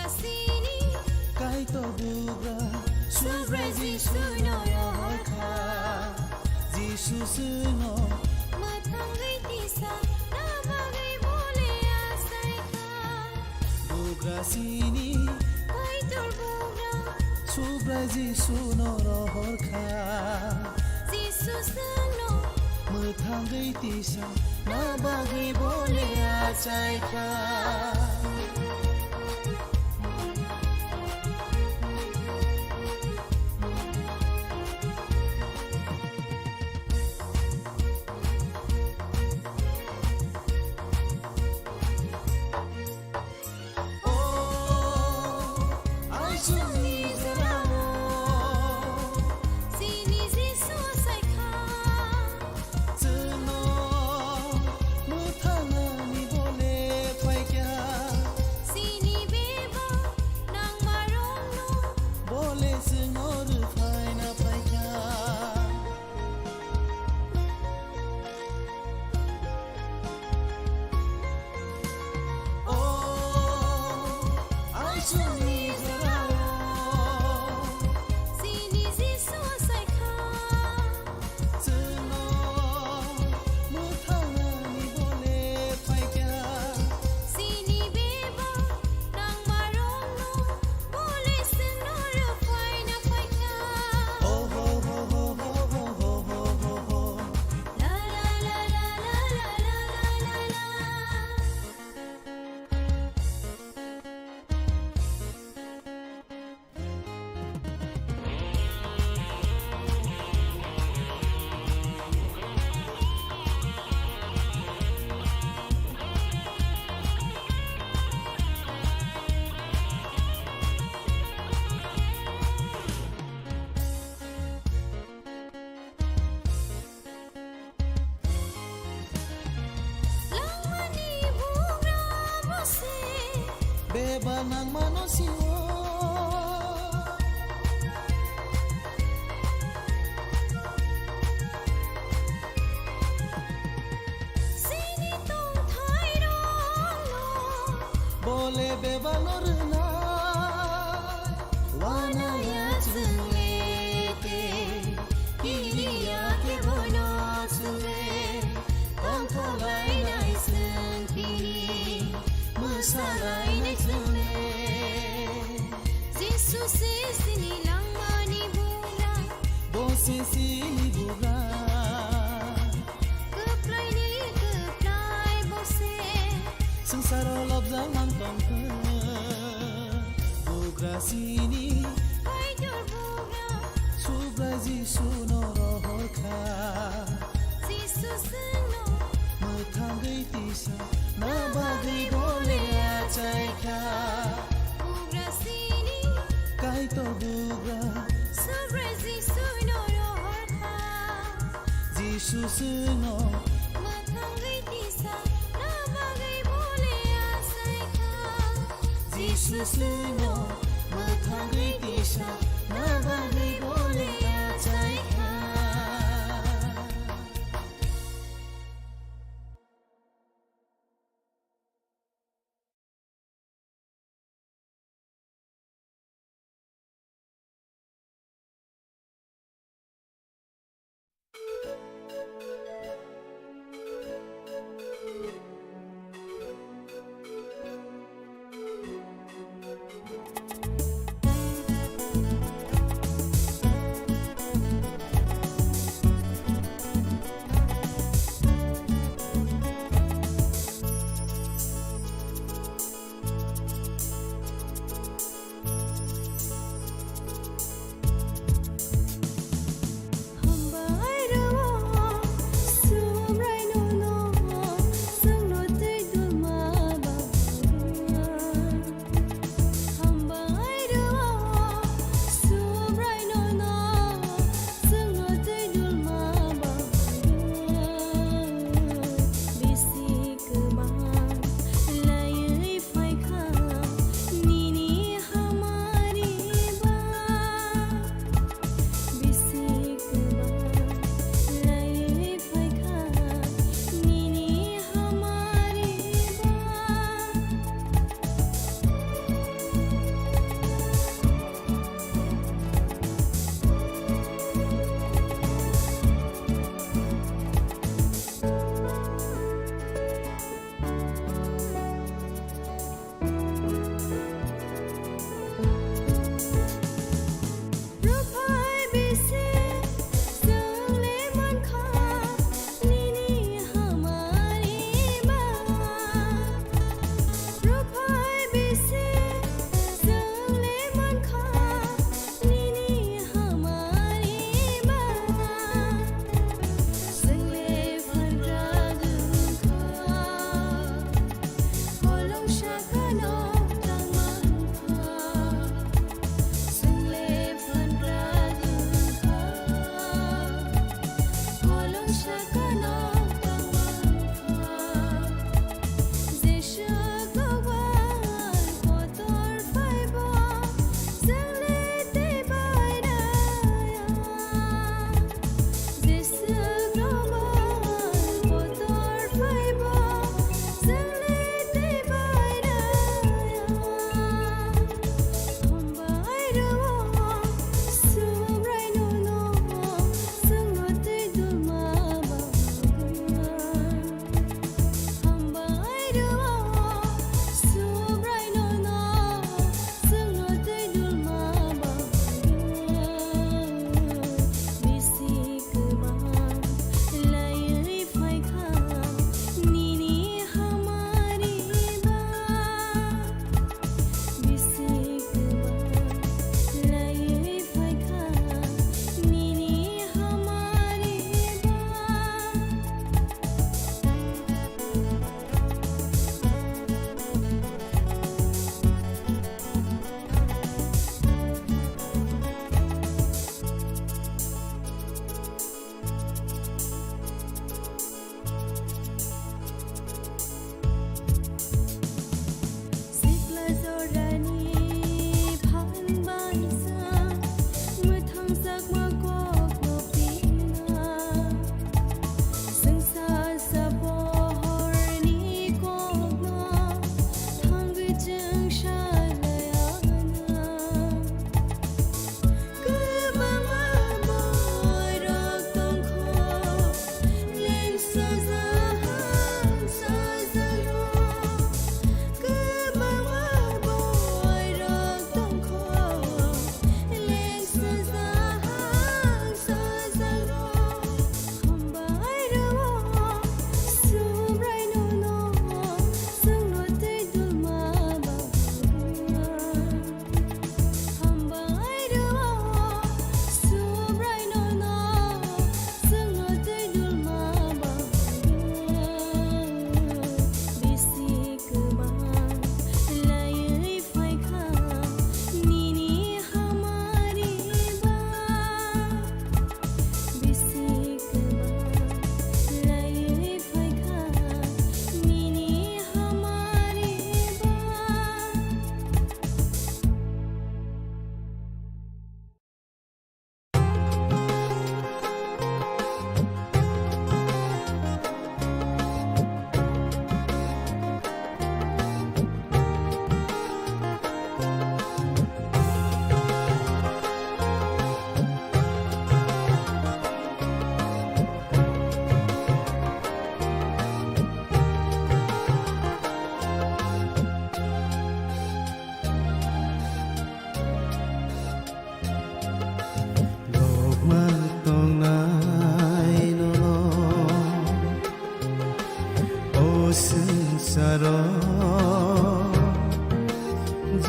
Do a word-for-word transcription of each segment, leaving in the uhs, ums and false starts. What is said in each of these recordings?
Sini Kaitor bugra Subrai Jisu no rohor kha. Jisu chwngno mwthangwi tisa na bagwi bole achai kha. Bugra sini Kaitor bugra Subrai Jisu no rohor kha. Jisu chwngno mwthangwi tisa na bagwi bole achai kha. O, aisukni jora-o chini Jisu achai kha. Chwngno mwthangnani bole phaikha. Chini bebak nangmarokno bole chwngno rwphaina phaikha. O, aisukni jora-o chini Jisu achai kha. Chwngno mwthangnani bole phaikha. Chini bebak nangmarokno bole chwngno rwphaina phaikha. O ho ho ho ho. La la la. Langmani bugra bo se. Bebak nangmano sio. Chini tongthairokno bole bebakno rwnai. Uanaya chwng le tei kiriya khe boino chwng le. Tongtholainai chwng tini, mwsalainai chwng le. Jisu se chini langmani bugra. Bo se chini bugra. Kwplaini kwplai bo se. Swngsaro lobjak man tongkha. Bugra chini. Kaitor bugra. Subrai Jisu no rohor kha. Jisu chwngno. Mwthangwi tisa. Na bagwi bole achai kha. Bugra chini. Kaitor bugra. Subrai Jisu no rohor kha. Jisu chwngno. Mwthangwi tisa, na bagwi bole achai kha. Jisu chwngno, mwthangwi tisa, na bagwi bole achai kha. Hambai rwo,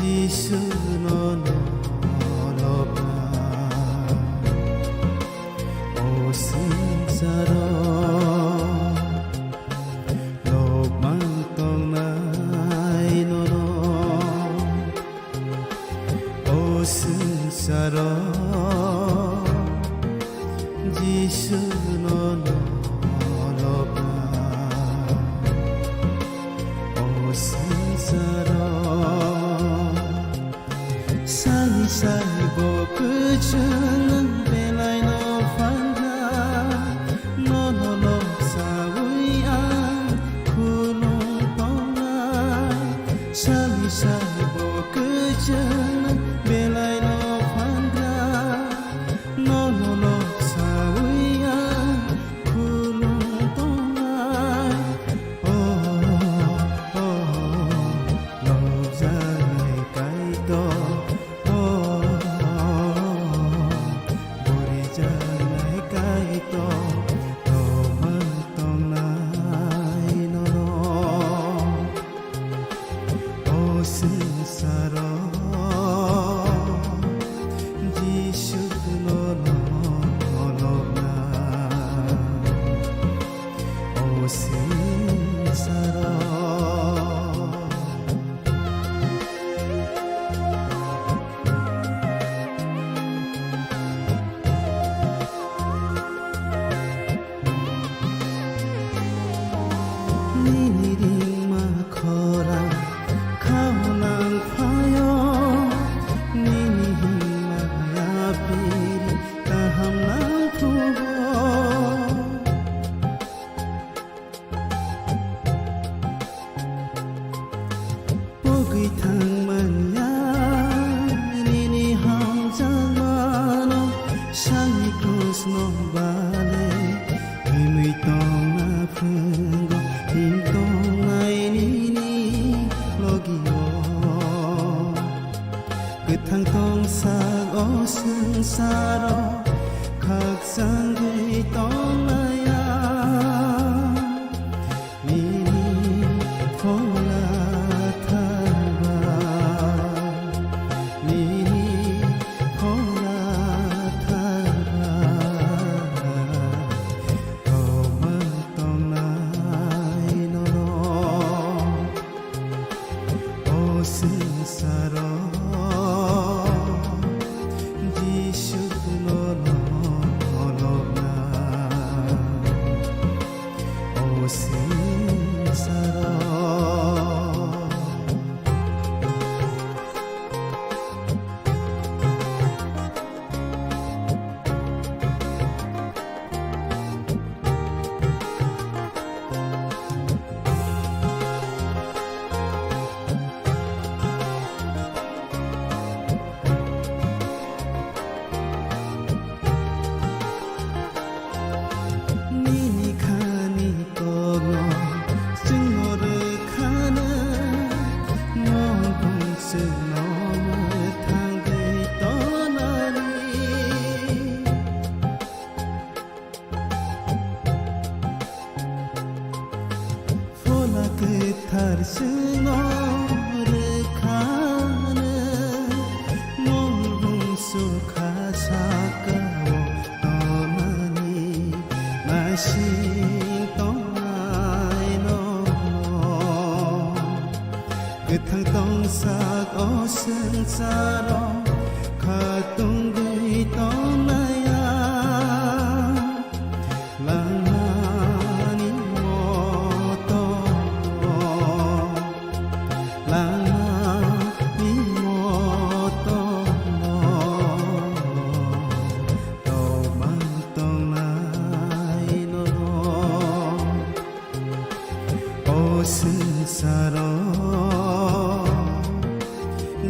Jisu no nolokna o swngcharo lokmang tongnai nono. O swngcharo Jisu no nolokna o swngcharo sani sai bo kwchwng nwng belai no phan kha nono lok sawi ang khulum tongnai. Sani sai bo kwchwng nwng belai no phan kha nono lok sawi ang khulum tongnai. Oh, oh, oh, nokjaknai Kaitor, oh, oh, oh, borijaknai Kaitor, tongmang tongnai nono. O swngcharo Jisu no nolokna. O swngcharo nini ringma khorang khaunang phaio, nini himma yapiri kaham nang phugo. Pogwi thangmanya nini hamjakmano, sangni krusno bale himwi tongna phungo, him tongnai nini logio. Kwthang tongsak o swngcharo khakchangwi tongnai ang. Nini phola thangba, nini phola thangba, tongmang tongnai nono. O swngcharo Jisu no nolokna. O swngcharo. Nini khani kokno chwngno rwkhano, mokbung chwngno mwthangwi tonani. Phola kwthar chwngno rwkhano, mokbung sukha sakao tonani naising tongnai nono. Kwthang tongsak o swngcharo khatungwi tongnai ang. Langmani moto, langmani moto, tongmang tongnai nono. O swngcharo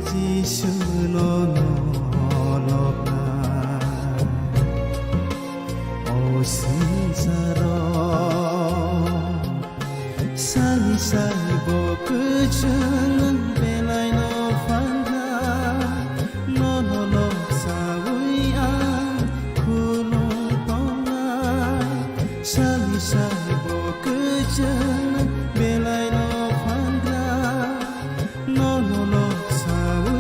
Jisu no nolokna. O swngcharo sani sai bo kwchwng nwng belai no phan kha, nono lok sawi ang khulum tongnai. Sani sai bo kwchwng nwng belai no phan kha, nono lok sawi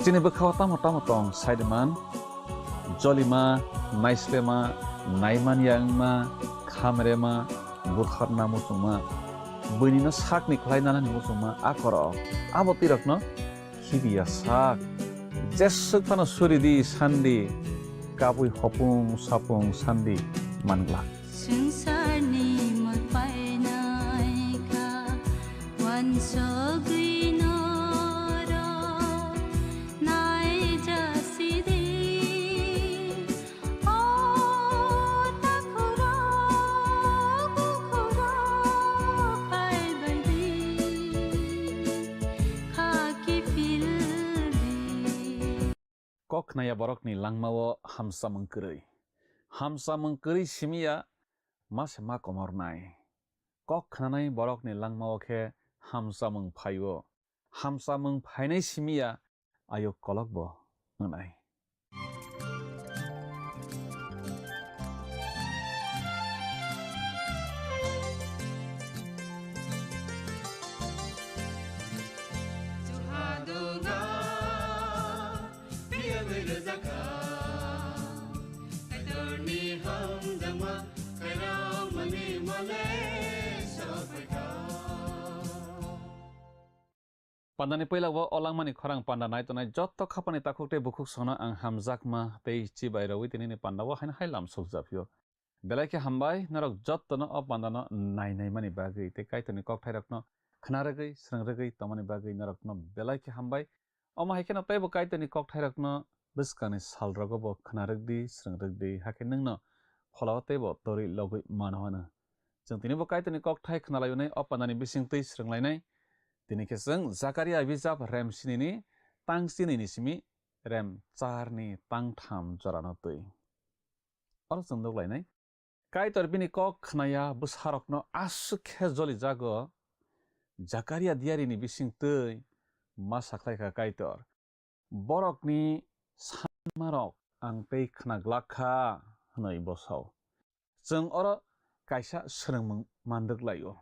Chini bwkhao tamo tamo tong, saiman, jolima, naislema, naimanya wngma, khamrema, butharna muchungma, buinino sakni khlai nanani muchungma a korok. Abo twi rokno khibiya sak. Jeswk phano suri di sandi, kabui hopung sapung sandi manglak. Swngcharni mot painai kha, uansugwi norok naijasidi. O takhurok, bukhurok phaibaidi, kha kiphildi. Kok khnaya borokni langmao hamsamung kwrwi. Hamsamung kwrwi simiya ma se ma komornai. Kok khnanai borokni langmao khe hamsamung phaio. Hamsamung phainai simiya ayuk kolokbo wngnai. Pandani puila o langmani khorang panda nai tongnai joto khapani takhuk tei bukhuk sono ang hamjakma tei chibai rogwi tinini panda o haino hai lam sukjaphio. Belai khe hambai norok jotono o panda no nai naimani bagwi tei Kaitorni kokthairokno khna rwgwi, swrwng rwgwi tongmani bagwi norokno belai khe hambai. Omo hai kheno teibo Kaitorni kokthairokno bwskangni salrogo bo khna rwk di, swrwng rwk di, hakhe nwngno pholao teibo torwi logwi mano hwnwi. Chwng tinibo Kaitorni kokthai khna lainai, o pandani bising twi swrwng lainai. Tini khe chwng Jakaria bijap rem sinini tang sinini simi rem charni tang tham jorano twi. Oro chwng nuk lainai. Kaitor bini kok khnaya bwsarokno aswk khe jolijago. Jakaria diarini bising twi ma sakhlai kha Kaitor. Borokni sanmarok ang tei khna glak kha, hwnwi bo sao. Chwng oro kaisa swrwngmung man rwk lai-o.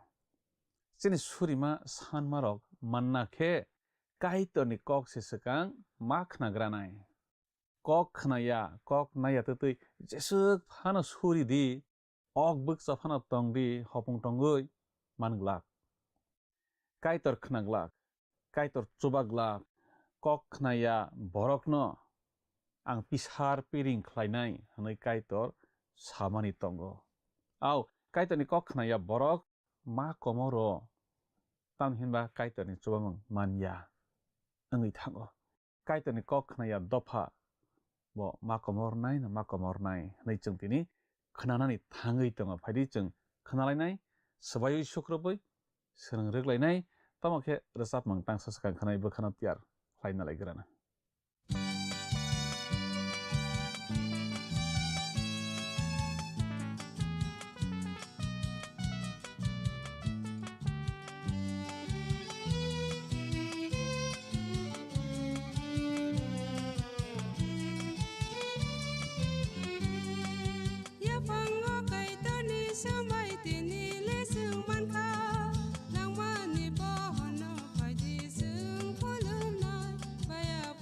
Chini surima sanmarok manna khe Kaitorni kok se swkang ma khnagranai. Kok khnaya, kok naiya twtwi jeswk phano suri di, ok bwkcha phano tong di, hopung tongwi man glak. Kaitor khna glak, Kaitor chuba glak, kok khnaya borokno ang pisar piring khlainai hwnwi Kaitor samani tongo. Au, Kaitorni kok khnaya borok ma komoro, tamni hinba Kaitorni chubamung man ya wngwi thango. Kaitorni kok khnaya dopha bo ma komornai no ma komornai hwnwi chwng tini khnanani thangwi tongo. Phaidi chwng khnalainai, swbaiwi sukrubwi swrwng rwk lainai, tamo khe rwchapmung tangsa swkang khanai bwkhano tiyar khlaina lai grana. Yaphango Kaitorni swmai tini le chwng mankha, langmani bohono phaidi chwng khulumnai, baya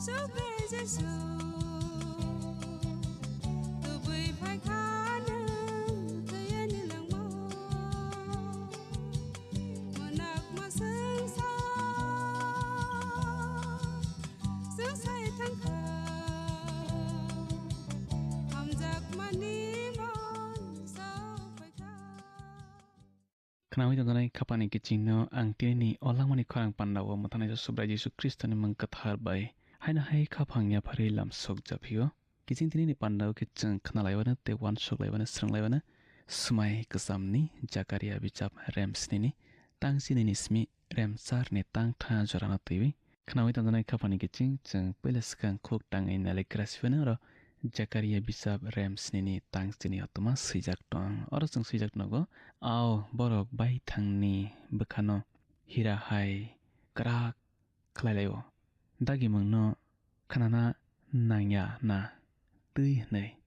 Tubui Jisu, tubui phaikha nwng twiwi nilangmo. Mwnakma swngsa, swngsai thangkha, hamjakmani mon sok phaikha. Khnaui tongjaknai khapani kichingno ang tinini o langmani khorang pandao mwthanai Subrai Jisu Khristoni mung kwthar bai haino hai khaphang yapharwi lam sok japhio. Kiching tinini pandao khe chwng khnalaiwano tei uansuk laiwano, swrwng laiwano swmai kwchamni Jakaria bijap rem snini tang chinini simi rem charni tang tha jorano twiwi. Khnaui tongjaknai khapani kiching chwng puila swkang khuk tangwi nailaikra sibani oro Jakaria bijap rem snini tang chini otoma swijak tong. Oro chwng swijak nogo, ao borok baithangni bwkhano hira hai kwrak khlai laio. Dagimungno khnana nangya na twi hwnwi.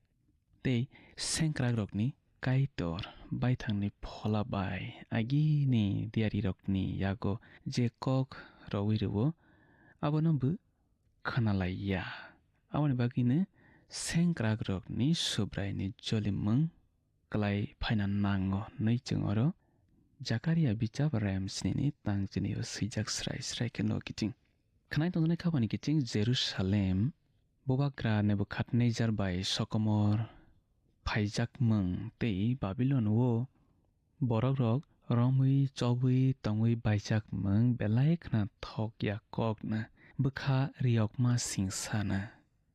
Tei sengkrakrokni Kaitor baithangni phola bai agini diyarirokni yago je kok rowi rwo, abono bo khwnalaiya. Aboni bagwino sengkrakrokni Subraini jolimung klai phaina nango hwnwi chwng oro Jakaria bijap rem snini tang chinio swijak srai srai khe no kiching. Khnai tongjaknai khapani kiching Jerusalem, bubagra Nebukadnejar bai sokomor phaijakmung tei Babilon o borokrok romwi chobwi tongwi baijakmung belai khna thok ya kokna bwkha riyokma singsana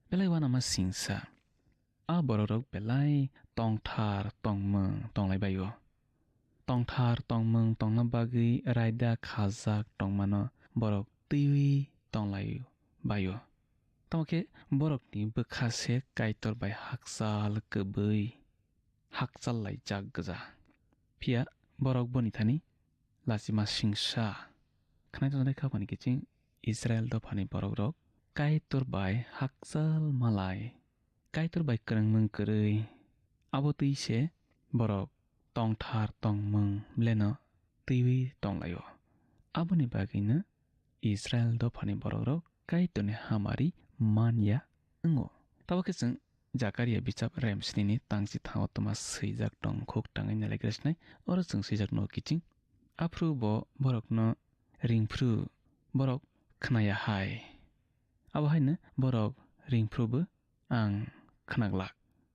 belai uanama singsa. A borokrok belai tongthar tongmung tonglai baio. Tongthar tongmung tongna bagwi raida khajak tongmano borok twiwi tonglai baio. Tamo khe borokni bwkha se Kaitor bai hakchal kwbwi hakchal laijak gwja. Phiya borok boni thani lachima singsa. Khnai tongjaknai khapani kiching Israel dophani borokrok Kaitor bai hakchal malai. Kaitor bai kwrwngmung kwrwi. Abo twi se borok tongthar tongmung bleno twiwi tonglaio. Aboni bagwino Israel dophani borokrok Kaitorni hamari man ya wngo. Tabo khe chwng Jakaria bijap rem snini tang chithang otoma swijak tong khuk tangwi nailaikra sinai. Oro chwng swijak no kiching. Aphuru bo borokno ringphru borok khnaya hai. Abo haino borok ringphru bo ang khnaglak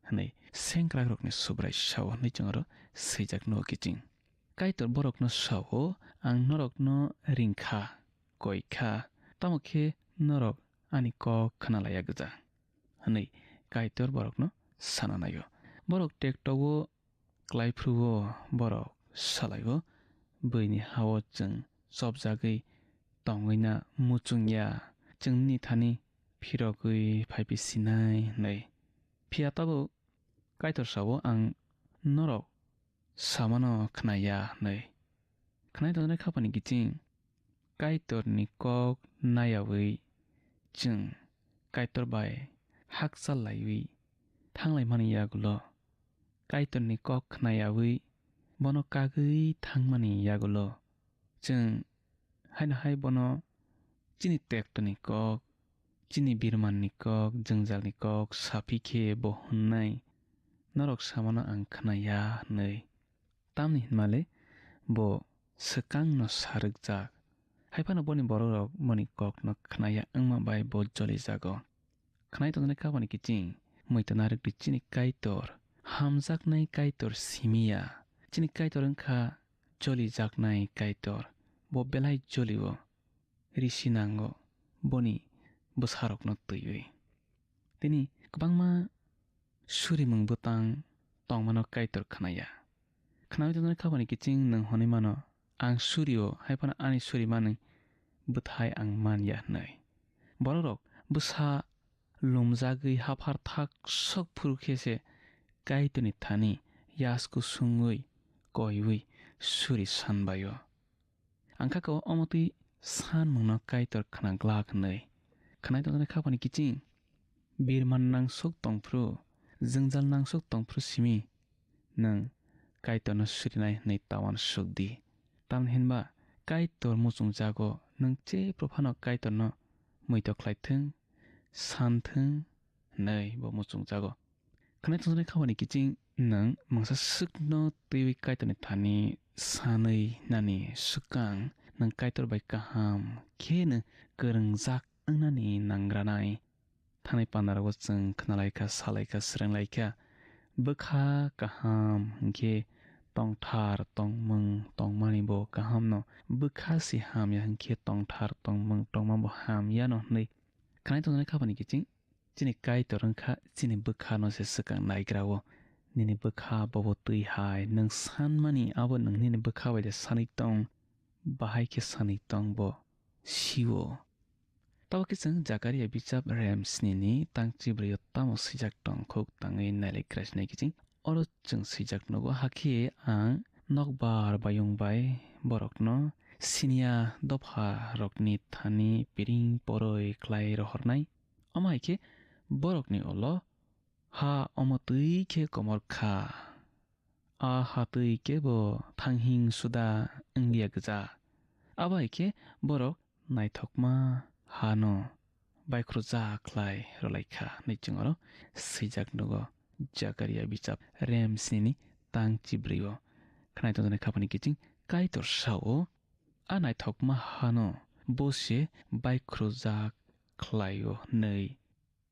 hwnwi sengkrakrokni Subrai sao hwnwi chwng oro swijak no kiching. Kaitor borokno sao, ang norokno ringkha, koikha, tamo khe norok ani kok khna laiya gwja, hwnwi Kaitor borokno sana naio. Borok tekto-o klai phuru-o borok salai-o, bwini ha-o chwng chopjagwi tongwina muchung ya, chwng nini thani phirogwi phai phi sinai hwnwi. Phiya tabuk Kaitor sao, ang norok samano khna ya hwnwi. Khnai tongjaknai khapani kiching Kaitorni kok nayaui chwng Kaitor bai hakchal laiwi thanglaimani yagulo, Kaitorni kok khnayaui bono kagwi thangmani yagulo, chwng haino hai bono chini tektoni kok, chini birmanni kok, jwngjalni kok saphi khe bo hwnnai, "Norok samano ang khna ya," hwnwi. Tamni hwnmale bo swkangno sa rwkjak. Hai phano boni borokrok boni kokno khna ya wngma bai bo jolijago. Khnai tongjaknai khapani kiching, muitu narwk di chini Kaitor, hamjaknai Kaitor simi ya. Chini Kaitor wngkha jolijaknai Kaitor, bo belai jolio, risi nango boni bwsarokno twiwi. Tini kwbangma surimung bwtang tongmano Kaitor khna ya. Khnaui tongjaknai khapani kiching nwng hwnwi mano, "Ang surio, hai phano ani suri manwi bwthai ang man ya," hwnwi. Borokrok bwsa lumjagwi haphar thak sok phuru khe se Kaitorni thani yasku sungwi koiwi suri san bai-o. Ang kha khe omo twi sanmungno Kaitor khna glak hwnwi. Khnai tongjaknai khapani kiching, birman nangsuk tongphru, jwngjal nangsuk tongphru simi nwng Kaitorno surinai hwnwi ta uansuk di. Tamni hwnba Kaitor muchungjago, nwng jephru phano Kaitorno muitok khlai thung, san thung hwnwi bo muchungjago. Khwnai tongjaknai khabani kiching nwng mungsa swkno twiwi Kaitorni thani sanwi nani swkang nwng Kaitor bai kaham kheno kwrwngjak wngnani nangranai. Thanai pandarogo chwng khnalaikha, salaikha, swrwnglaikha. Bwkha kaham hinkhe tongthar tongmung tongmani bo kahamno, bwkha se hamya hinkhe tongthar tongmung tongma bo hamyano hwnwi. Khanai tongjaknai khabani kiching chini Kaitor wngkha chini bwkhano se swkang naigrao. Nini bwkha bobo twi hai nwng sanmani abo nwng nini bwkha bai de sanwi tong, bahai khe sanwi tong bo sio. Tabo khe chwng Jakaria bichap rem sni ni tang chibrio tamo swijak tong khuk tangwi nailai krasinai kiching. Oro chwng swijak nugo, hakhe ang nokbar bayung bai borokno siniya dopha rokni thani piring poroi khlai rohornai. Omo hai khe borokni ulo ha omo twi khe komor kha. A ha twi kebo thanghing suda wngya gwja. Abo hai khe borok naithokma hano baikhorjak khlai rwlaikha hwnwi chwng oro swijak nugo. Jakaria bichap rem sni ni tang chibrio. Khnai tongjaknai khabani kiching Kaitor sao, a naithokma hano bo se baikhorjak khlaio hwnwi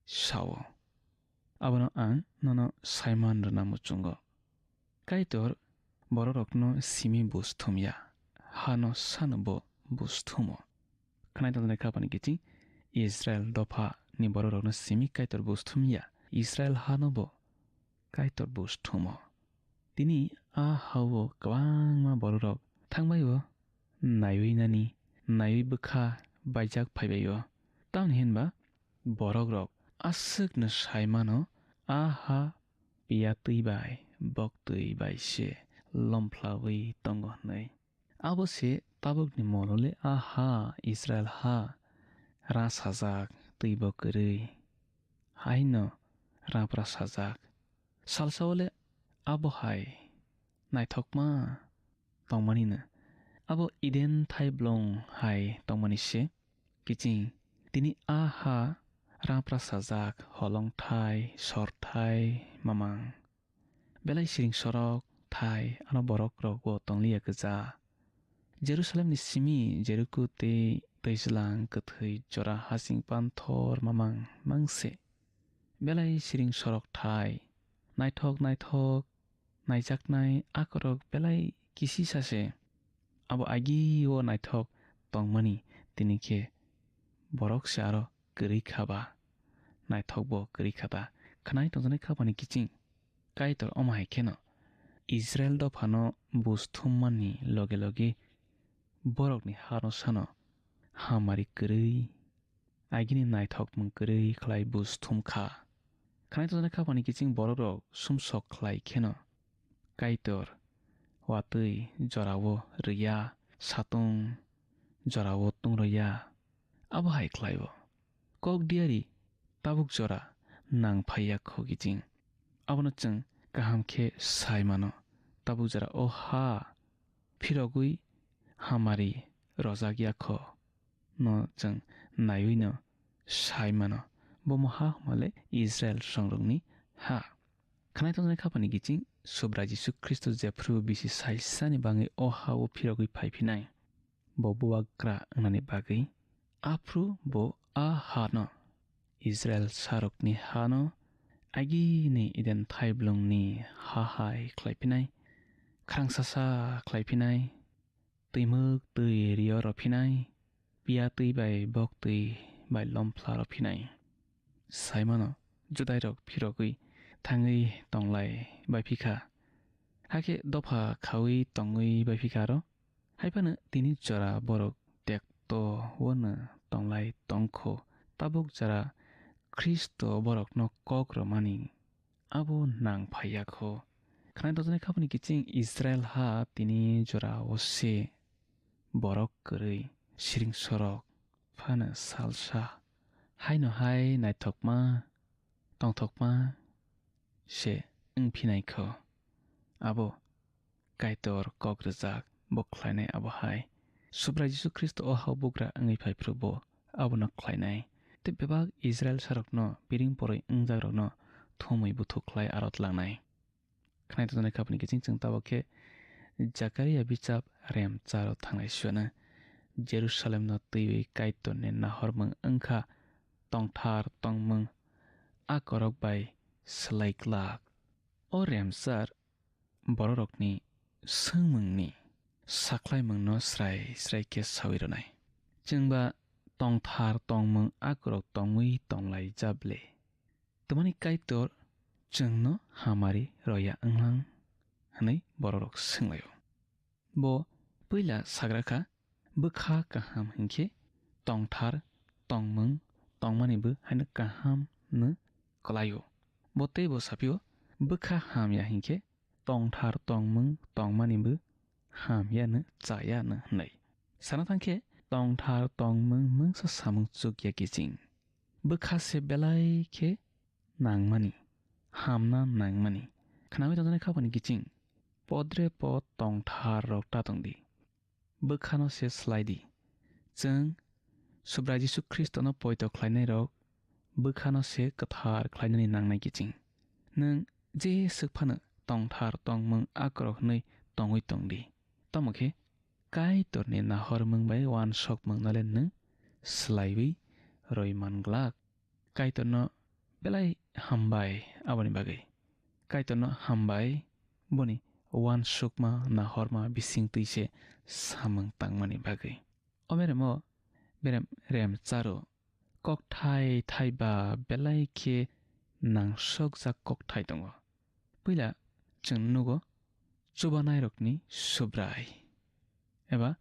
sao. Abono ang nono saiman rwna muchungo. Kaitor bororokno simi buj thumya, hano sano bo buj thumo. Khnai tongjaknai khabani kiching Israel dopha ni bororokno simi Kaitor buj thumya, Israel hano bo Kaitor buj thumo. Tini a hao kwbangma bororok thangbaio, naiwi nani, naiwi bwkha baijak phaibaio. Tamni hinba borokrok aswkno sai mano, a ha piya twi bai bok twi bai se lomphla wi tongo hwnwi. Abo se tabukni molo le a ha Israel ha rang sajak twi bo kwrwi. Haino rang pra sajak. Salsa o le abo hai naithokma tongmani no. Abo Eden thai blong hai tongmani se. Kiching tini a ha rang pra sajak holong thai, sor thai, mamang. Belai siring sorok thai ano borok rok bo tongliya gwja. Jerusalemni simi Jeriko tei twijlang kwthwi jora hasing panthor mamang mangse. Belai siring sorok thai, naithok naithok naijaknai akorok belai kisisa se. Abo agi o naithok tongmani tini khe borok se aro kwrwi kha ba, naithok bo kwrwi kha ta. Khwnai tongjaknai khabani kiching Kaitor omo hai kheno Israel dophano buj thummani loge loge borokni hano sano hamari kwrwi, agini naithokmung kwrwi khlai buj thum kha. Khwnai tongjaknai khabani kiching borokrok sumsok khlai kheno Kaitor watwi jorao rwya, satung jorao tungrwya. Abo hai khlaio. Kok diari tabuk jora nang phaiya kho kiching. Abono chwng kaham khe sai mano. Tabuk jora o ha phirogwi hamari rojak ya kho no chwng naiwi no sai mano. Bo moha hwnmale Israel songrokni ha. Khwnai tongjaknai khabani kiching Subrai Jisu Khristo jephru bisi saisani bangwi o ha-o phirogwi phai phinai. Bo bubagra wngnani bagwi. Aphru bo a hano, Israel sarokni hano, agini Eden thaiblongni ha hai khlai phinai, khrangsasa khlai phinai, twimwk twi rio rw phinai, piya twi bai bok twi bai lomphla rw phinai. Sai mano, Judairok phirogwi thangwi tonglai bai phi kha, hakhe dopha khaui tongwi bai phi kha aro. Hai phano tini jora borok tekto wano tonglai tong kho, tabuk jora Khristo borokno kok rwmani abo nang phai ya kho. Khwnai tongjaknai khabani kiching Israel ha tini jora o se borok kwrwi siring sorok phano salsa haino hai naithokma tongthokma se wng phinai kho. Abo Kaitor kok rwjak bo khlainai abo hai. Subrai Jisu Khristo o hao bugra wngwi phai phru bo abono khlainai. Tei bebak Israilsarokno, biring poroi wngjakrokno thumwi buthuk khlai aro tlangnai. Khnai tongjaknai khapani kiching chwng tabuk khe Jakaria bichap rem charo thangnai suiano Jerusalemno twiwi Kaitorni nahormung wngkha tongthar tongmung a korok bai swlai glak. O remchar bororokni swngmungni sakhlaimungno srai srai khe sawi rwnai. Chwngba tongthar tongmung a korok tongwi tonglaijable. Twmani Kaitor chwngno hamari roya wnglang? Hwnwi bororok swnglaio. Bo puila sagra kha, bwkha kaham hinkhe tongthar tongmung tongmanibo haino kaham hwnwi kwlaio. Bo teibo saphio, bwkha hamya hinkhe tongthar tongmung tongmanibo hamyano chayano hwnwi. Sana thangkhe tongthar tongmung mungsa samung chukya kiching. Bwkha se belai khe nangmani, hamna nangmani. Khnawi tongjaknai khapani kiching, podre pod tongthar rok ta tongdi. Bwkhano se swlai di. Chwng Subrai Jisu Khristono poito khlainai rok bwkhano se kwthar khlainani nangnai kiching. Nwng je swk phano tongthar tongmung akorok hwnwi tongwi tongdi. Tamo khe Kaitorni nahormung bai uansukmung nole nwng swlaiwi roi man glak. Kaitorno belai hambai aboni bagwi. Kaitorno hambai boni uansukma nahorma bisingtwi se samung tangmani bagwi. O beremo berem rem charo kokthai thai ba belai khe nangsokjak kokthai tongo. Puila chwng nugo chubanairokni Subrai eba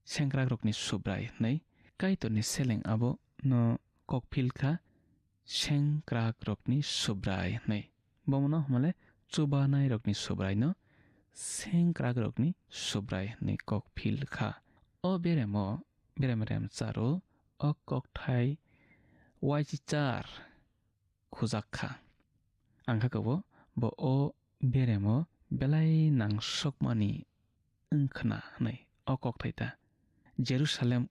sengkrakrokni Subrai hwnwi. Kaitorni seleng abono kok phil kha sengkrakrokni Subrai hwnwi. Bomono hwnmale chubanairokni Subraino sengkrakrokni Subrai hwnwi kok phil kha. O beremo berem rem charo o kokthai uaichichar khujak kha. Ang kha kabo bo o beremo belai nangsokmani wng khna hwnwi o kokthai ta. Jerusalem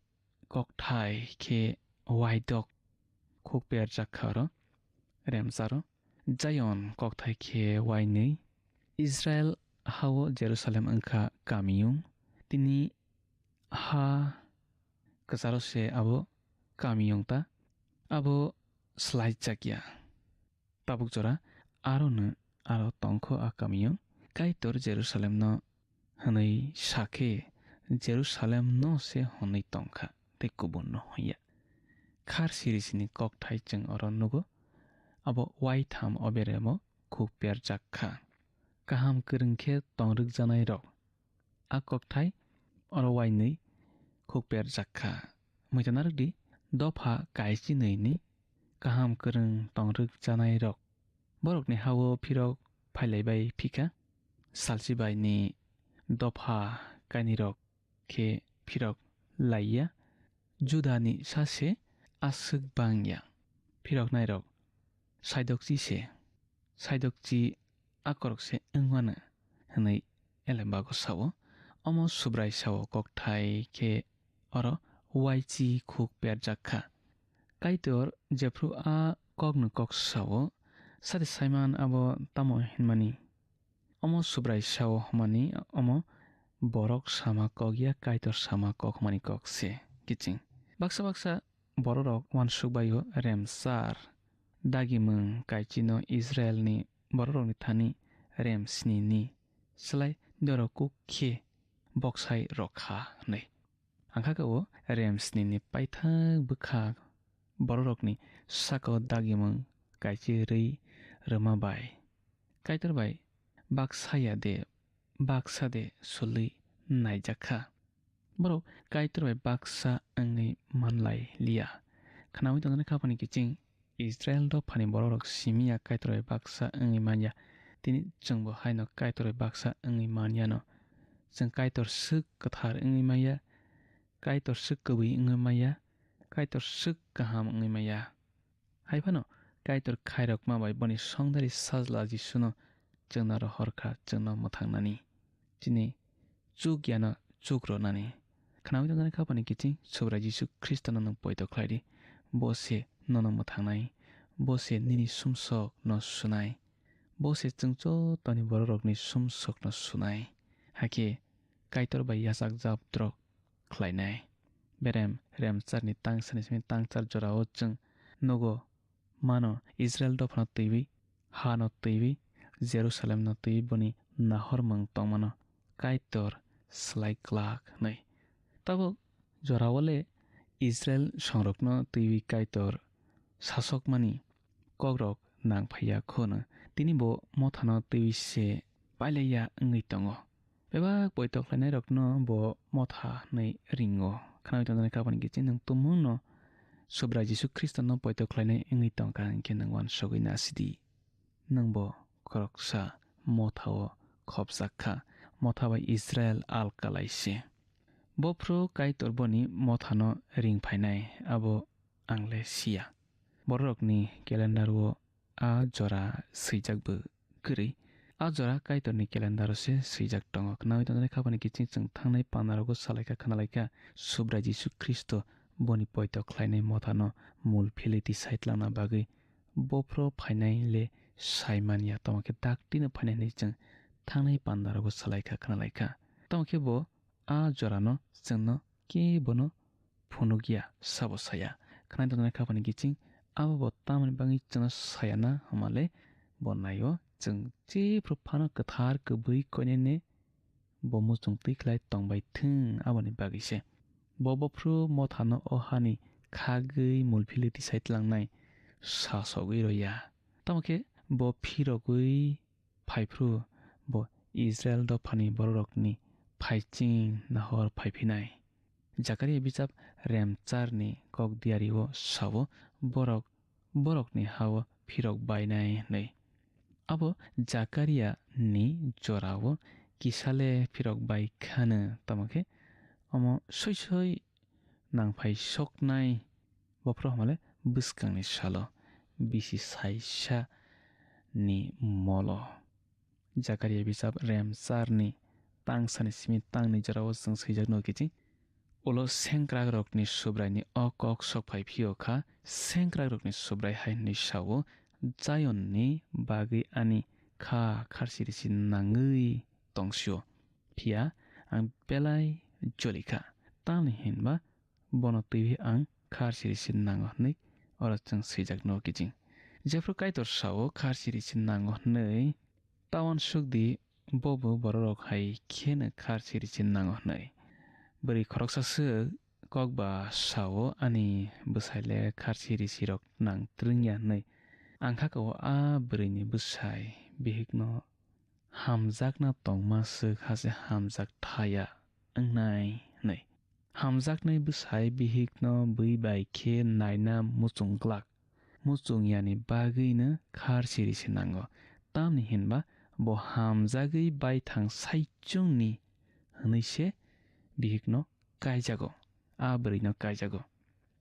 kokthai khe waidok khuk perjak kha oro remcharo. Zion kokthai khe wainwi. Israel hao Jerusalem wngkha kamiyung. Tini ha kwcharo se abo kamiyung ta. Abo swlaijakya. Tabuk jora aro no aro tongkho a kamiyung. Kaitor Jerusalemno hwnwi sakhe Jerusalemno se hwnwi tongkha tei kubunno hwnya. Khar sirisini kokthai chwng oro nugo. Abo uaitham o beremo khuk perjak kha. Kaham kwrwng khe tongrwkjanai rok. A kokthai oro uainwi khuk perjak kha. Muitanarwkdi dopha kaichinwini kaham kwrwng tongrwkjanai rok. Borokni hao phirok phailaibai phikha. Salchibaini dopha kainwirok khe phirok laiya. Judani sase aswk bangya. Phiroknairok saidokchi se, saidokchi akorok se wngmano hwnwi Elembago sao. Omo Subrai sao kokthai khe oro uaichi khuk perjak kha. Kaitor jephru a kokno kok sao, sade saiman abo tamo hinmani? Omo Subrai sao hwnmani omo borok sama kok ya Kaitor sama kok hwnmani kok se kiching. Baksa baksa bororok uansuk baio remchar dagimung kaichino Israelni bororokni thani rem snini slai dorok kuk khe boksai rok kha hwnwi. Ang kha kabo rem snini paithak bwkha bororokni sakao dagimung kaichi rwi rwma bai Kaitor bai baksa ya de, baksa de sului naijak kha. Borok Kaitor bai baksa wngwi manlai liya. Khnaui tongjaknai khapani kiching Israel dophani bororok simi ya Kaitor bai baksa wngwi man ya. Tini chwngbo haino Kaitor bai baksa wngwi man yano. Chwng Kaitor swk kwthar wngwi man ya, Kaitor swk kwbwi wngwi man ya, Kaitor swk kaham wngwi man ya. Hai phano Kaitor khairokma bai boni songdari Sajla Jisuno chwngno rohor kha, chwngno mwthangnani, chini chuk yano chuk rwnani. Khnaui tongjaknai khapani kiching Subrai Jisu Khristono nwng poito khlai di, bo se nono mwthangnai, bo se nini sumsokno sunai. Bo se chwng jotono bororokni sumsokno sunai. Hakhe Kaitor bai yachak japdrok khlainai. Berem remcharni tangsani simi tangchar jorao chwng nugo mano Israel dophano twiwi, hano twiwi, Jerusalemno twiwi boni nahormung tongmano Kaitor slai glak hwnwi. Tabuk jorao le Israel songrokno twiwi Kaitor sasokmani kokrok nang phaiya kho hwno. Tini bo mothano twiwi se pailaiya wngwi tongo. Bebak poito khlainairokno bo motha hwnwi ringo. Khnawi tongjaknai kapani kiching nwng tumungno Subrai Jisu Khristono poito khlainai wngwi tongkha hinkhe nwng uansugwi nasidi. Nwngbo khoroksa mothao khopjak kha, motha bai Israel alkalai se. Bophru Kaitor boni mothano ring phainai, abo ang le siya. Bororokni calendar-o a jora swijak bo kwrwi. A jora Kaitorni calendar-o se swijak tongo. Khnawi tongjaknai kapani kiching chwng thangnai pandarogo salaikha khnalaikha, Subrai Jisu Khristo boni poito khlainai mothano mul philiti saitlangna bagwi bophro phainai le sai manya, tamo khe daktino phainai hwnwi chwng thangnai pandarogo salaikha khnalaikha. Tamo khe bo a jorano chwngno kebono phunukya, sabo saya. Khwnai tongjaknai kapani kiching, abo bo tamoni bagwi chwngno saya na hwnmale bo naio, chwng jephru phano kwthar kwbwi koinene bo muchung twi khlai tongbai thung, aboni bagwi se. Bo bophru mothano o hani khagwi mulphili tisai tlangnai sasogwi roya. Tamo khe bo phirogwi phaiphru bo Israel dophani bororokni phaiching nahor phaiphinai. Jakaria bijap remcharni kok diario sao, borok borokni hao phirok bainai hwnwi. Abo Jakaria ni jorao kisale phirok bai khano, tamo khe omo soi soi nangphai soknai bophro hwnmale bwskangni salo bisi saisa ni molo. Jakaria bijap remcharni tangsani simi tangni jorao chwng swijak nugo kiching. Ulo sengkrakrokni Subraini o kok sok phai phio kha, sengkrakrokni Subrai hai hwnwi sao, Zionni bagwi ani kha kharsi risi nangwi tongsio, phiya ang belai joli kha, tamni hinba bono twiwi ang kharsi risi nango hwnwi oro chwng swijak nugo kiching. Jephru Kaitor sao kharsi risi nango hwnwi, ta uansuk di, bo bo bororok hai kheno kharsi risi nango hwnwi. Bwrwi khoroksa swk kok ba sao, ani bwsai le kharsi risi rok nang twrwngya hwnwi. Ang kha kao a bwrwini bwsai bihikno hamjakna tongma swk hase hamjak thaya wngnai hwnwi. Hamjaknai bwsai bihikno bui bai khe naina muchung glak. Muchung yani bagwino kharsi risi nango. Tamni hinba bo hamjagwi baithang saichungni hwnwi se bihikno kaijago, a bwrwino kaijago.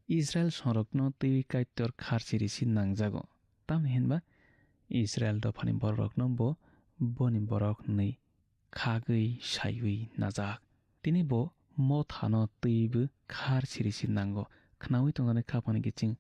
Israel songrokno twiwi Kaitor kharsi risi nangjago. Tamni hinba Israel dophani bororokno bo boni borok hwnwi khagwi saiwi najak. Tini bo mothano twibo kharsi risi nango. Khnaui tongjaknai khapangni kiching,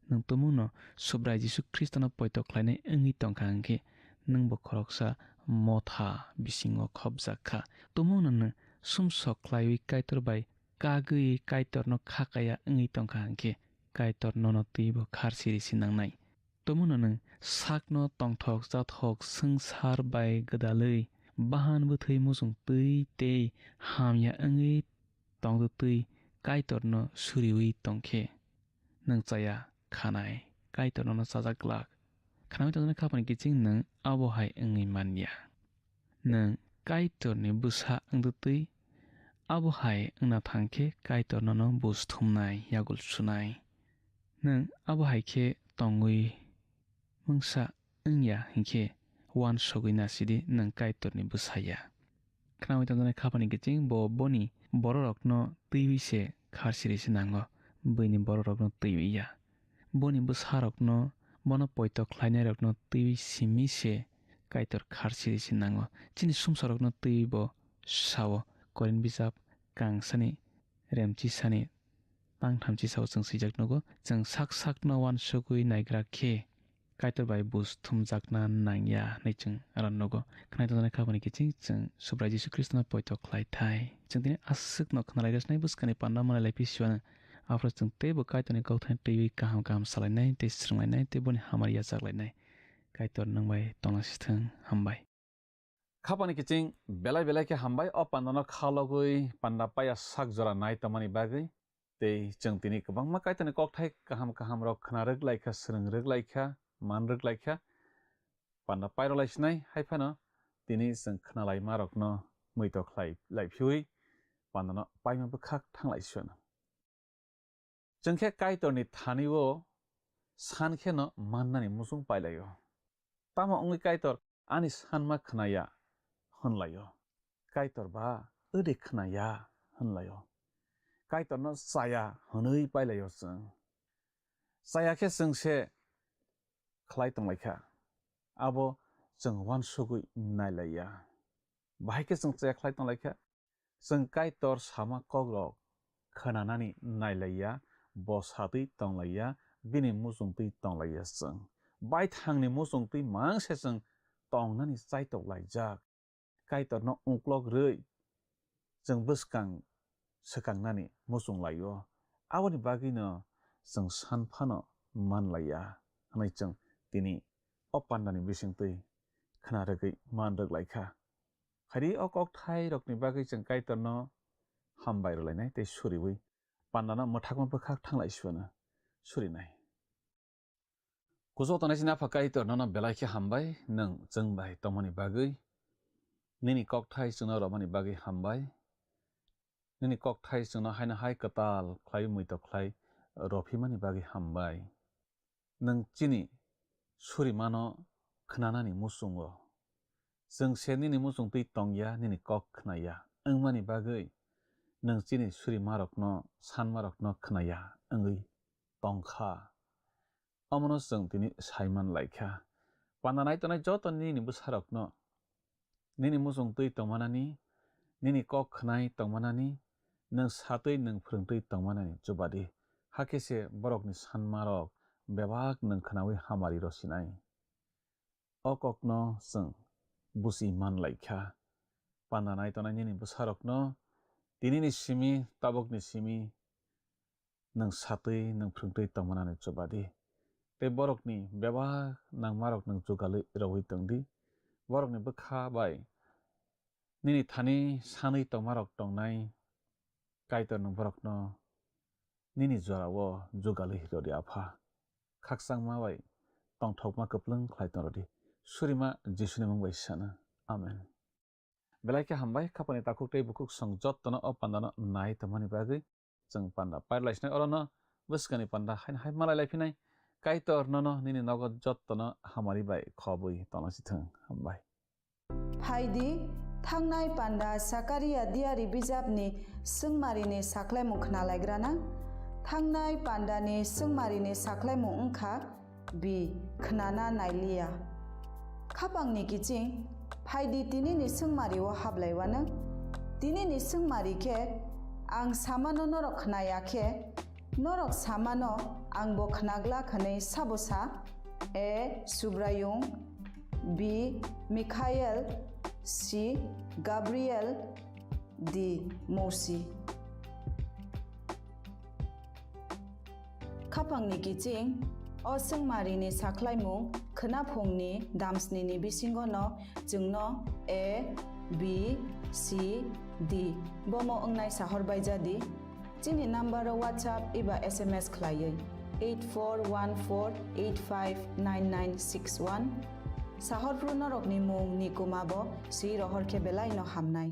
nwng tumungno Subrai Jisu Khristono poito khlainai wngwi tongkha hwnkhe, nwngbo khoroksa motha bisingo khopjak kha. Tumungno nwng sumsok khlaiwi Kaitor bai kagwi Kaitorno khakaya wngwi tongkha hwnkhe, Kaitor nono twibo kharsi risi nangnai. Tumungno nwng sakno tongthok chathok swngchar bai gwdalwi bahan bwthwi muchung twi tei hamya wngwi tongtwtwi Kaitorno suriui tongkhe, nwng chaya khanai Kaitor nono chajak glak. Khnaui tongjaknai khapangni kiching nwng abo hai wngwi manya. Nwng Kaitorni bwsa wngtwtwi abo hai wngna thangkhe Kaitor nono buj thumnai, yagul sunai. Nwng abo hai khe tongwi mungsa wngya hinkhe uansugwi nasidi nwng Kaitorni bwsa ya. Khnaui tongjaknai khapangni kiching bo boni bororokno twiwi se kharsi risi nango, buini bororokno twiwi ya. Boni bwsarokno, bono poito khlainairokno twiwi simi se Kaitor kharsi risi nango. Chini sumsarokno twiwi bo sao, Korin bijap kangsani remchisani tang thamchi sao chwng swijak nugo, chwng sak sakno uansugwi naigra khe Kaitor bai buj thumjakna nangya hwnwi chwng aro nugo. Khwnai tongjaknai kha boni kiching chwng Subrai Jisu Khristono poito khlai thai. Chwng tini aswkno khna lai rwsnai bwskangni panda malai lai phi siwano. Aphuru chwng teibo Kaitorni kokthai twiwi kaham kaham salainai tei swrwnglainai tei boni hamari yachaklainai. Kaitor nwng bai tongna sithwng. Hambai. Khapani kiching belai belai khe hambai o pandano kha logwi panda paya sak jora nai tongmani bagwi. Tei chwng tini kwbangma Kaitorni kokthai kaham kaham rok khna rwk lai kha, swrwng rwk lai kha, man rwk lai kha. Panda pairok lai sinai, hai phano tini chwng khna laima rokno muitok khlai lai phiwi pandano paima bwkhak thang lai sio. Chwng khe Kaitorni thani-o san kheno mannani muchung pai lai-o. Tamo wngwi Kaitor ani sanma khna ya hwn lai-o. Kaitor ba ode khna ya hwn lai-o. Kaitorno chaya hwnwi pai lai-o chwng. Chaya khe chwng se khlai tong lai kha. Abo chwng uansugwi nai lai ya. Bahai khe chwng chaya khlai tong lai kha. Chwng Kaitor sama kokrok khwnanani nai lai ya, bo satwi tong lai ya, bini muchungtwi tong lai ya chwng. Baithangni muchungtwi mang se chwng tongnani chaitok laijak. Kaitorno uklok rwi chwng bwskang swkangnani muchung lai-o. Aboni bagwino chwng san phano man lai ya hwnwi chwng tini o pandani bisingtwi khna rwgwi man rwk lai kha. Hari o kokthairokni bagwi chwng Kaitorno hambai rwlainai tei suriwi pandano mwthakma bwkhak thang lai suano surinai. Kuchuk tongnai chini Apha Kaitor nono belai khe hambai, nwng chwng bai tongmani bagwi. Nini kokthai chwngno romani bagwi hambai. Nini kokthai chwngno haino hai kwtal khlai muitok khlai rophimani bagwi hambai. Nwng chini surimano khnanani muchungo. Chwng se nini muchungtwi tongya, nini kok khnaya wngmani bagwi nwng chini surimarokno, sanmarokno khnaya wngwi tongkha. Omono chwng tini saiman laikha. Panda nai tongnai joto nini bwsarokno nini muchungtwi tongmanani, nini kok khnai tongmanani, nwng satwi nwng phrwngtwi tongmanani chubadi. Hakhe se borokni sanmarok bebak nwng khnaui hamari rw sinai. O kokno chwng buchi man laikha. Panda nai tongnai nini bwsarokno tinini simi, tabukni simi nwng satwi, nwng phrwngtwi tongmanani chubadi. Tei borokni bebak nangmarok nwng jugalwi rwui tongdi. Borokni bwkha bai nini thani sanwi tongmarok tongnai Kaitor nwng borokno nini jorao jugalwi rwdi, Apha. Khakchangma bai tongthokma kwplwng khlai tong rwdi. Surima Jisuni mung bai sana. Amen. Belai khe hambai, khapani takhuk tei bukhuk song jottono o pandano nai tongmani bagwi. Chwng panda pairlaisinai orono bwskangni panda haino hai malai laiphinai. Kaitor nono nini nogo jottono hamari bai khobwi tongna sithwng. Hambai. Phaidi, thangnai panda Sakaria diari bijapni swngmarini saklaimung khnalaigrana. Thangnai pandani swngmarini saklaimung wngkha, bi khnana nailiya. Khapangni kiching, phaidi tinini swngmario hablaiwano. Tinini swngmari khe, ang samano norok khnaya khe, norok samano angbo khnaglak hwnwi sabo sa? A Subraiyung, B Mikhael, C Gabriel, D Mousi. Khapangni kiching, o swngmarini saklaimung khwnaphungni damsnini bisingono chwngno A, B, C, D bomo wngnai sahor baijadi. Chini number o WhatsApp eba S M S khlaiwi eight four one four eight five nine nine six one. Sahorphru norokni mung ni kuma bo swi rohor khe belai no hamnai.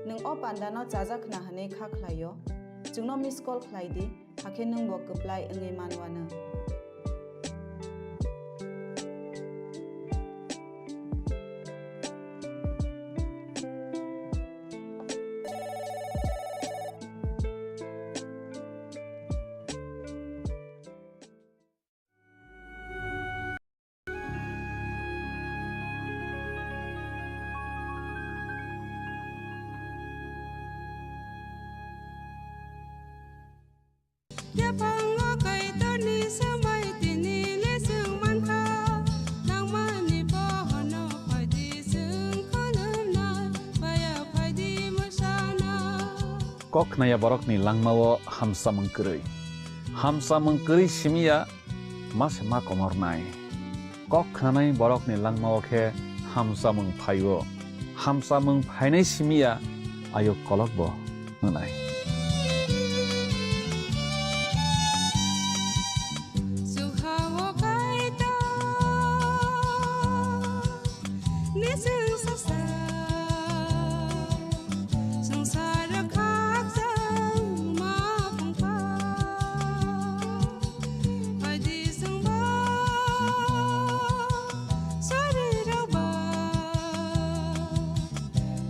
Nwng o panda no chajak khna hwnwi kha khlaio, chwngno miss call khlai di, hakhe nwng bo kwplai wngwi manwano. Yaphango Kaitorni swmai tini le chwng mankha, nangmani bohono phaidi chwng khulumnai, baya phaidi mwsana. Kok khnaya borokni langmao hamsamung kwrwi. Hamsamung kwrwi simiya ma se ma komornai. Kok khnanai borokni langmao khe hamsamung phaio. Hamsamung phainai simiya ayuk kolokbo wngnai. Chwng ha-o Kaitor, ni chwng sasa. Swngchar khakchangma phungkha, phaidi chwngbo sorirokba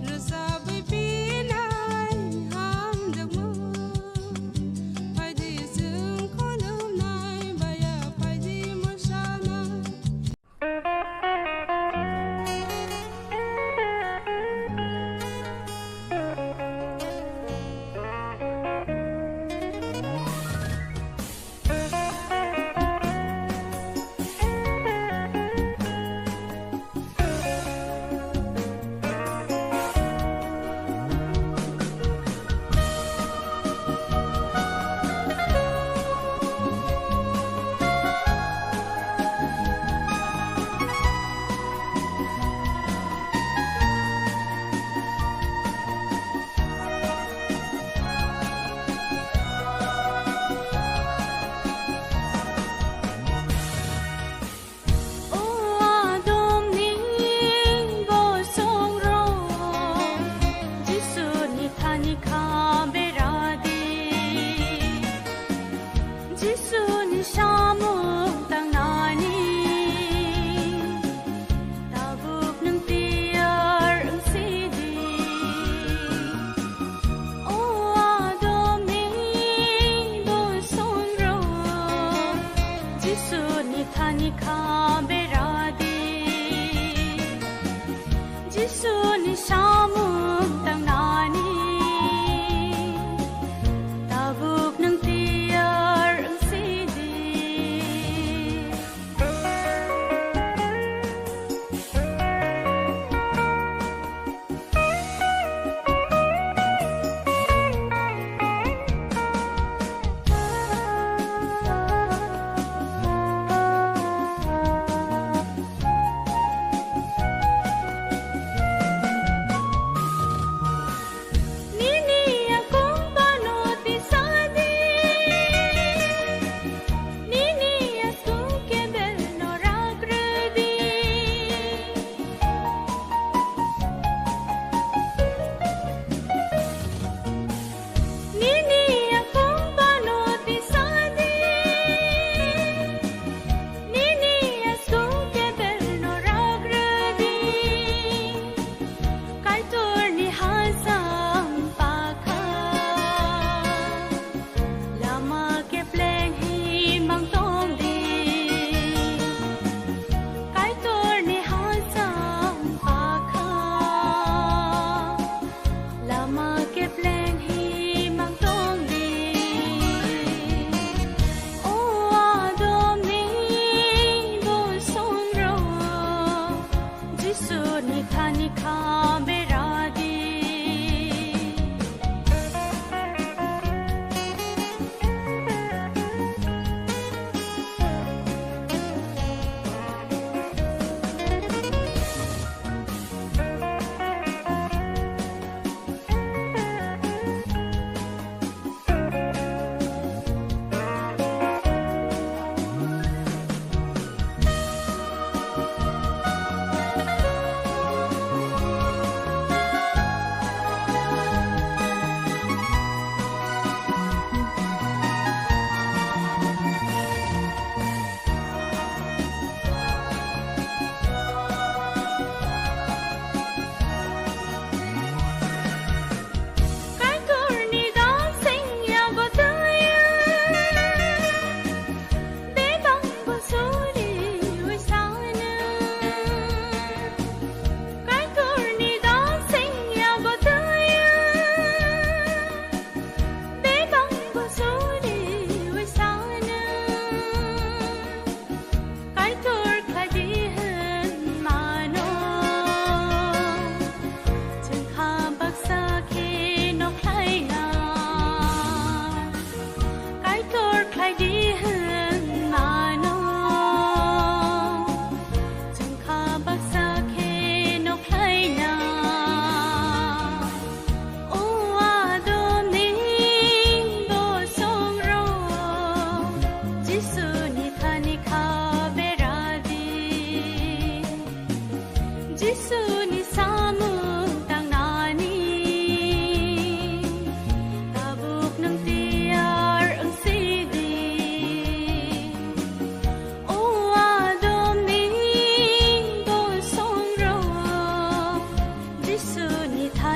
rwchabwi pinai hamjakmung. Phaidi chwng khulumnai baya phaidi mwsanai. O Adomni bosongrok, Jisuni thani kha beradi. Jisuni samung tangnani tabuk nwng tiyar wngsidi. O Adomni bosongrok, Jisuni thani kha beradi. Jisuni samung tangnani tabuk nwng tiyar wngsidi.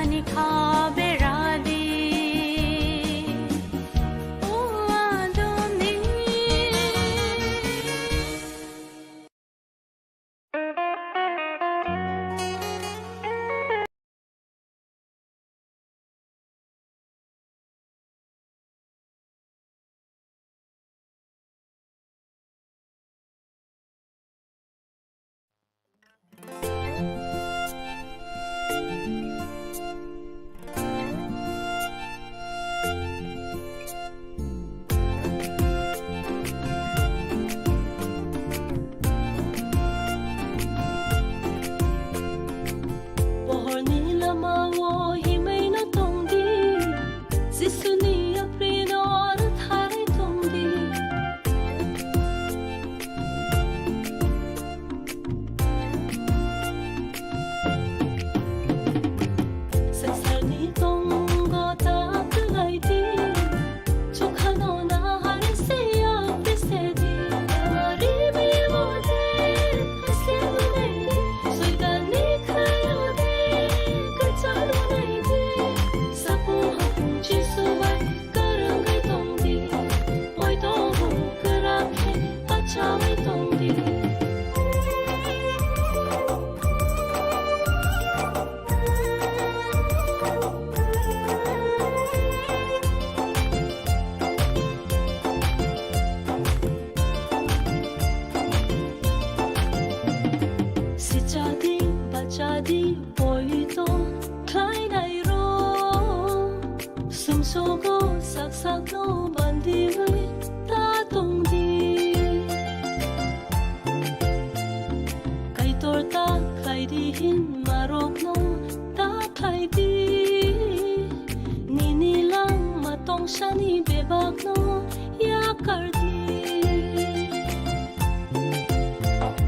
Ani kha beradi, o Adoni. Pohorni lamao himwi no tongdi, Jisuni yaprino rwtharwi tongdi. Swngcharni tongo ta kwlaidi, chukhano nahar se yak bese di. Ari bimode, haslem naidi, soitanni khayode, kwcharo naidi. Sapung hapung Jisu bai kwrwngwi tongdi, poito bo kwrak khe bachaui tongdi. Sichadi, bachadi, poito khlainai rok. Sumsogo sak sakno bandiwi ta tongdi. Kaitor ta khlaidi hinmarokno ta khlaidi. Nini langma tongsani bebakno yakardi.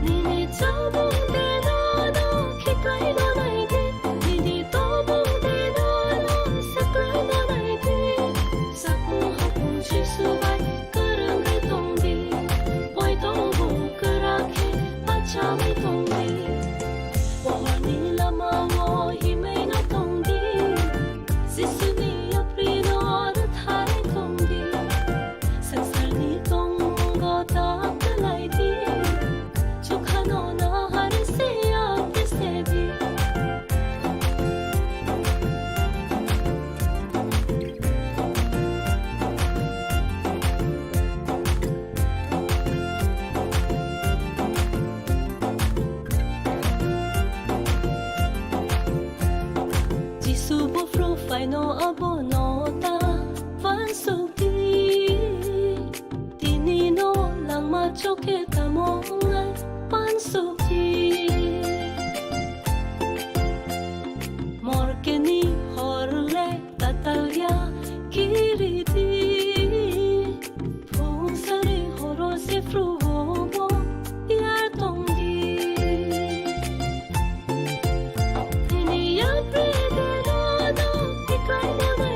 Nini chabung de nono khiklai no naidi, nini tobung de nono saklai no naidi. Sapung hapung Jisu bai kwrwngwi tongdi, poito bo kwrak khe bachaui tongdi. Pohorni lamao himwi no tongdi, Jisuni yaprino rwtharwi tongdi. Swngcharni tongo ta kwlaidi, chukhano nahar se yak bese di. Jisu buphru phaino abono ta wansukdi. Tini no langma chokhe tamo wngnai pansukdi. Morkeni hor le tatalya kiridi. Phung sari horo sefru bo yar tongdi. Nini yapri de no no ikai no na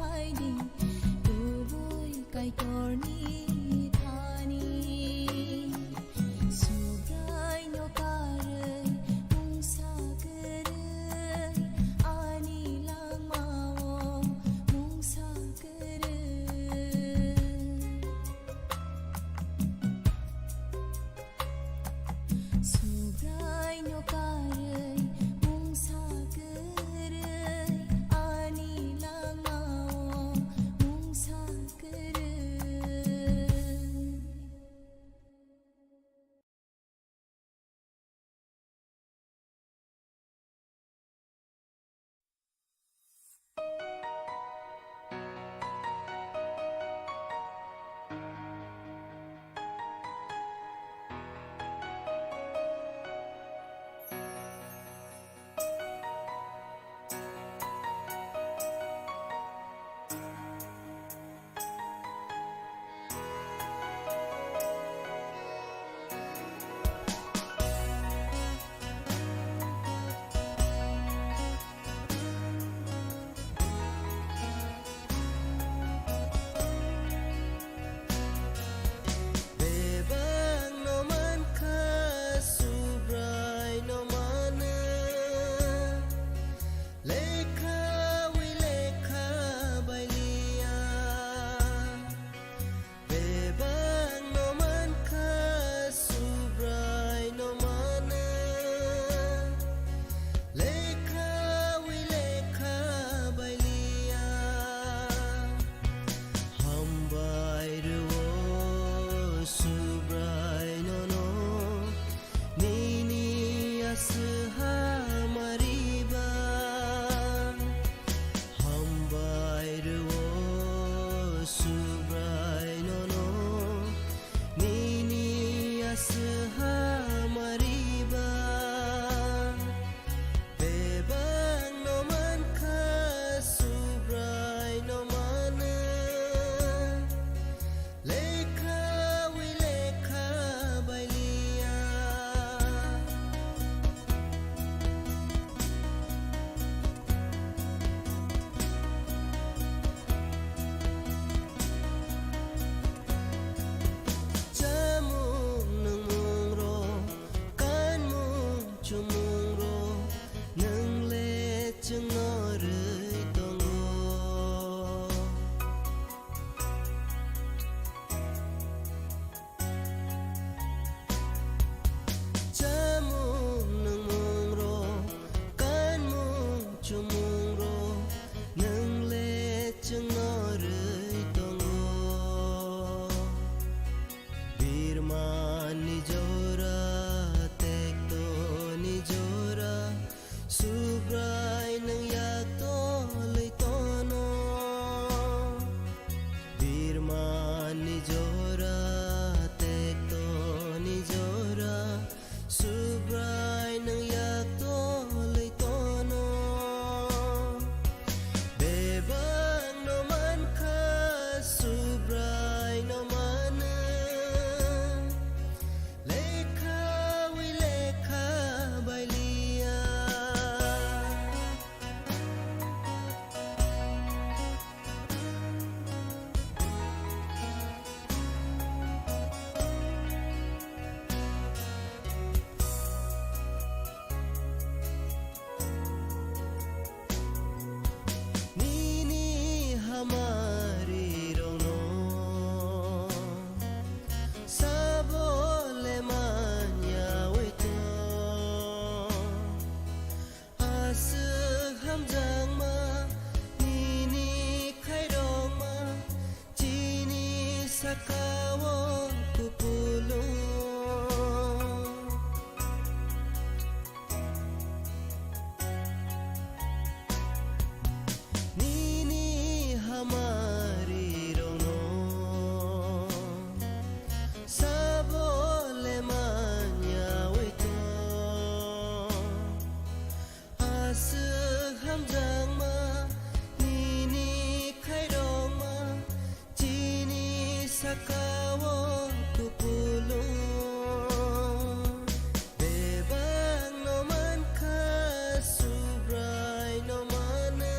Aini kubui Kaitorni thani, Subraino karwi mungsa kwrwi, ani langmao mungsa kwrwi. Subraino karwi mungsa kwrwi, ani langmao mungsa kwrwi. Bebakno mankha, Subraino mano. Lekhawi lekha bailiya. Bebakno mankha, Subraino mano. Lekhawi lekha bailiya. Hambai rwo Subrainono, nini aswk hamariba. Hambai rwo Subrainono, nini aswk hamariba. Bebakno mankha, Subraino mano. Lekhawi lekha bailiya. Chamung nungmungrok, kanmung chumungrok, nwng le chwngno rwi tongo. Chamung nungmungrok, kanmung chumungrok, nwng le chwngno rwi tongo. Birmani jora, tektoni jora, Subrai nwng yak tolwi tono. Birmani jora, tektoni jora, Subrai nwng yak tolwi tono. Bebakno mankha, Subraino mano. Lekhawi lekha bailiya. Nini hamari rokno sabo le manya wi tong. Aswk hamjakma nini khairokma chini saka-o kupulung. Nini hamari rokno sabo le manya wi tong. Aswk hamjakma nini khairokma chini saka-o kupulung. Bebakno mankha, Subraino mano.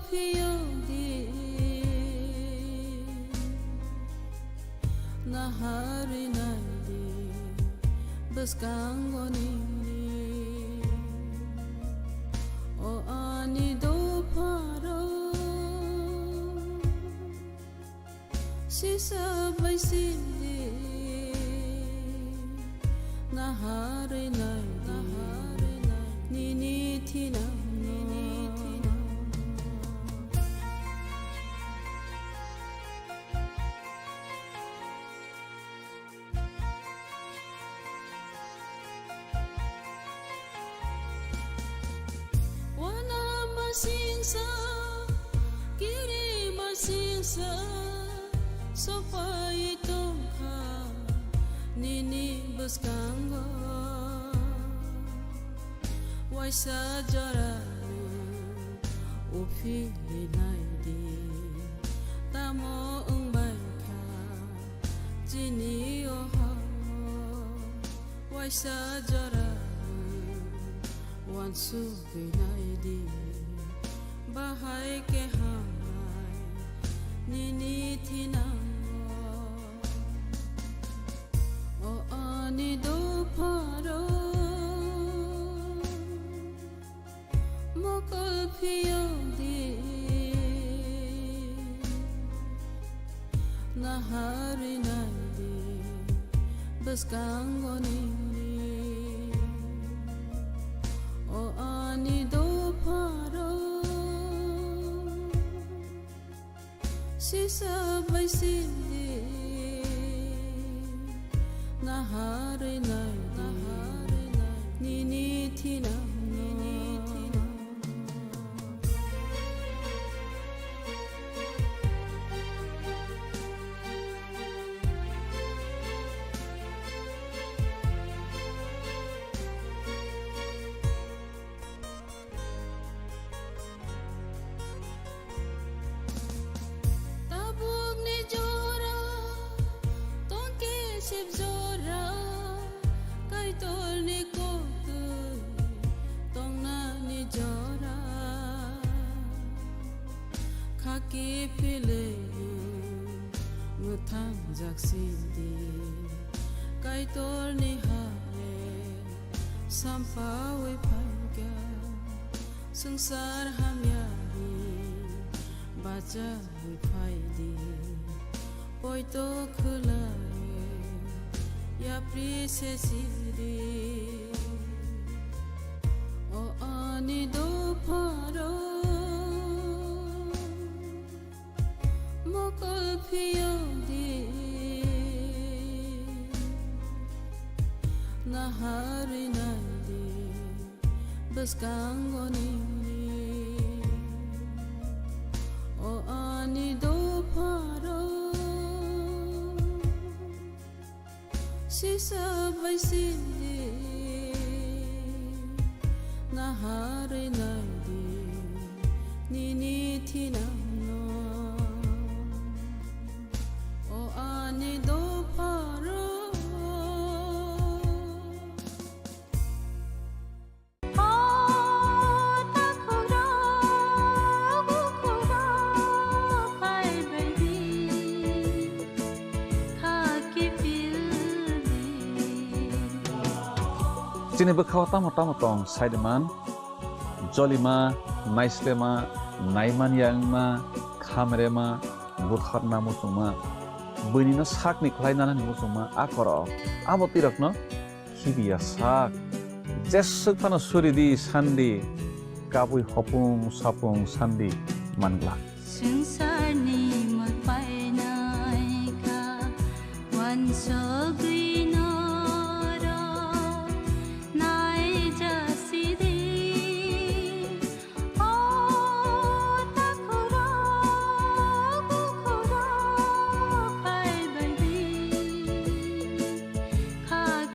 Phiyo di, naharwi nai di, bwskango nini. O ani dopharo, sisa bai sindi, naharwi nai di, nini thinang, nini thinang. Wana masingsa, kiri masingsa, sopai tongkha nini bwskango. Waisa jora uphili nai di, tamo wngbai kha chini o ha. Waisa jora uansugwi nai di, bahai khe hamnai nini thinango. O ani dopharo, mokol phiyo di, naharwi nai di, bwskango nini. O ani dopharo, sisa bai sindi, naharwi nai di, nini thinang, nini thinang. Tabukni jora, tongkhe sip jora, Kaitorni koktwi tongnani jora. Khaki philwi mwthang jak sidi, Kaitorni hale sampaui phaikha. Swngchar hamyani bachaui phaidi, poito khwlai yapri se sidi. O ani dopharo, mokol phiyo di, naharwi nai di, bwskango nini. O ani dopharo, sisa bai sindi, naharwi nai di, nini thinangno. O ani dopharo. Chini bwkhao tamo tamo tong saiman, jolima, naislema, naiman yangma, khamrema, butharna muchungma, buinino sakni khlai nanani muchungma a korok. Abo twirokno khibiya sak. Jeswk phano suri di sandi, kabui hopung sapung sandi manglak. Swngcharni mwtai naikha, wansugwi